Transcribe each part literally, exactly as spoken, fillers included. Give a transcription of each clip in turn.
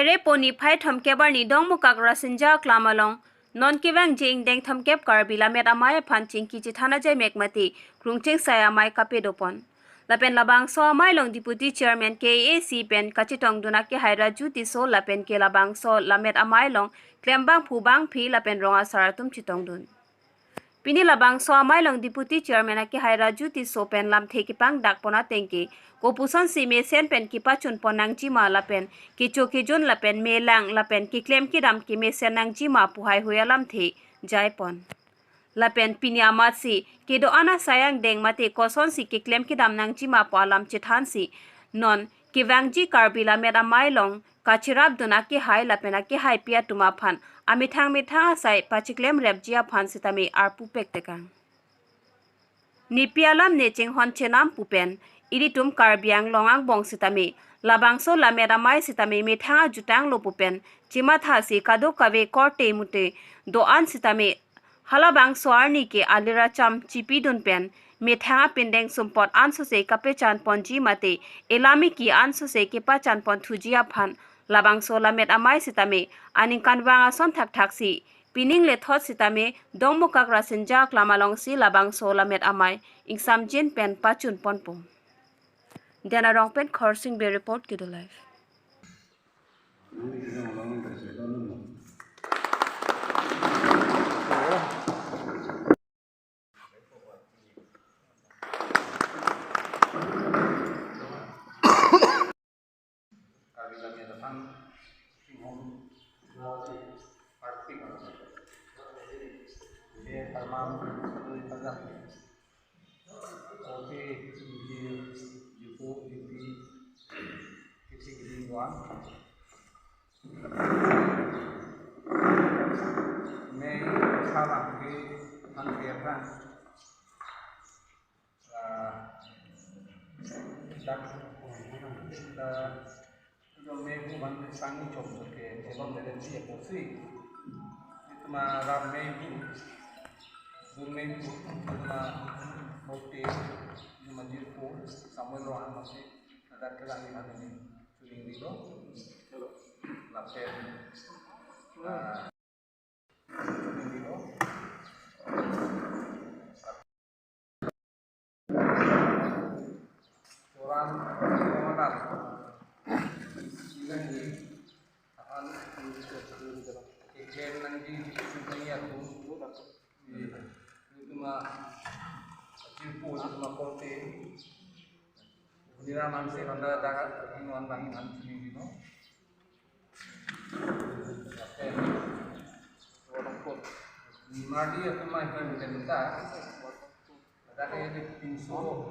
Epo niphai thomkep arni Dongmukak Rasinja Aklam along non kevangji ingdeng thomkep Karbi Lammet Amei aphan chingki chethan ajaimek mate krungcheng sai amei kapedopon. Lapen labangso amei along Deputy Chairman K A A C pen kachetongdun akehai Raju Tisso lapen ke labangso Lammet Amei along klembangphu bangphi lapen rong asar atum chetongdun. Pini labangso amei along Deputy Chairman akehai Raju Tisso pen lamthe kepangdakpon ateng ke, kopusonsi mesen pen kepachunpon nangjima lapen kecho kejun lapen melang lapen keklem kedam kemesen nangjima pu heihui alamthe jaipon. Lapen pini amatsi kedo-an asai angdeng mate kosonsi keklem kedam nangjima pu alam chethansi non kevangji Karbi Lammet Amei along kacherapdun akehai lapen akehaipi atum aphan amethang methang asai pacheklemrepji aphan sitame arpu pektekang. Nepi alam ne chinghon chenam pu pen ilitum Karbi Anglong angbong sitame labangso Lammet Amei sitame methang ajutanglo pu pen chemathasi kadokave korte mute do-an sitame halabangso arni ke alir acham chipidun pen methang apindeng sumpot ansose kapechanponji mate elamiki ansose kepachanponthuji aphan labangso Lammet Amei sitame aningkanvang ason thakthaksi pining lethot sitame Dongmukak Rasinja Aklam alongsi labangso Lammet Amei ingsamjin pen pachunponpo. Dena Rongpen Khorsing Bey report, Kedo Live. Karbi Lammet Amei aphan chinghon arpik. Bey parman kadoi kajak. Oke, di Jupo, di Kisi Kisi Wan. Mei salam ke han ke kan. Ah, dak, ah, dak mei bu ban sang ni chom ke, elom de si aposi. Itma ram mei bu, bu mei bu, itma mote, itma jirpo, Samuel Rohan masi, dak ke lang ni han ni, suling dilo, lapen, ah, Nira manse banda daga inon bang inon sini dino. Ni mardi atum mai kan benda. Daga ini pinso.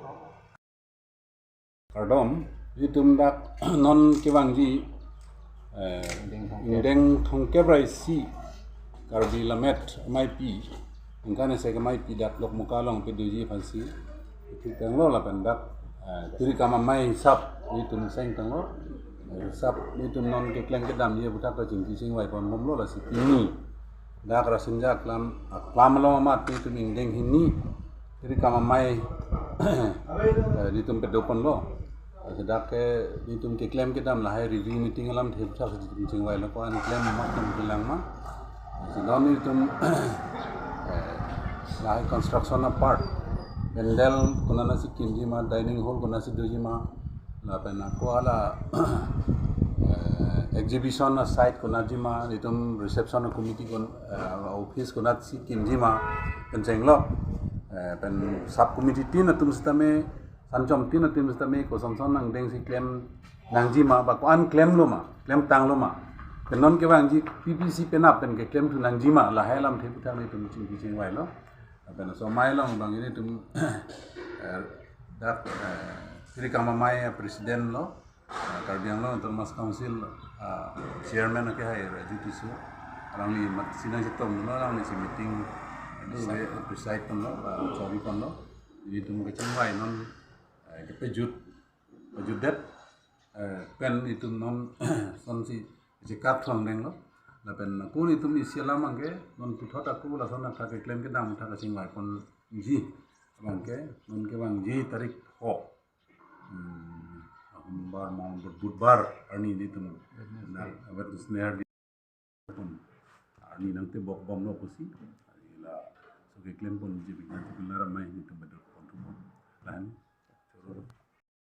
Kardom, itum dak non kevangji, eh, ingdeng thomkep ra isi Karbi Lammet Ameipi ingkan ese kemeipi dak Dongmukak along pedoji aphansi. Itum tanglo lapen dak, eh, tirikam amei hisap itum seng tanglo. Hisap itum non keklem kedamji aputhak kachingki chingvaiponbomlo lasi pini dak Rasinja Aklam, Aklam along amat itum ingdeng hini tirikam amei, eh, itum pedoponlo. Lasi dak ke itum keklem kedam lahai review meeting alamthe aputhak itum chingvailo, ko-an klem ma, ko-an kelang ma. Lasi non itum, eh, lahai construction apart, pandal konatsi kimji ma, dining hall konatsi doji ma, lapen ako hala, eh, exhibition a site konatji ma, itum reception committee kon, eh, office konatsi kimji ma, pen chenglo, eh, pen sub committee tin atum sitame, sanchom tin atum sitame, kosonson angdengsi klem nangji ma, ba ko-an klemlo ma, klemtanglo ma. Pen non kevangji P P C penap pen keklemthu nangji ma, lahai alamthe aputhak itum chingki chingvailo. Lapen laso amei along bang ilitum, eh, dak, eh, tirikam amei a president lo, eh, Karbi Anglong Autonomous Council, eh, chairman akehai Raju Tisso, alangli mat sinang chetonglo, alanglisi meeting, eh, preside ponlo, eh, chari ponlo, ilitum kachingvai non, eh, kepejut, pejutdet, eh, pen itum non sonsi chekat thong denglo. Lapen ako itum isi alam abangke non puthot ako lason athak keklem kedam athak kachingvaiponji abangke non kevangji tarik ho. Hmm, Ahombar, Mong, Bud-, Budbar arni itum. Abar tu senior di pon arni nangtebok bomlo pusi, laso keklem pon J B Gyan Tukilar Amei nelitum bendar pon thubom. Lahen, choro.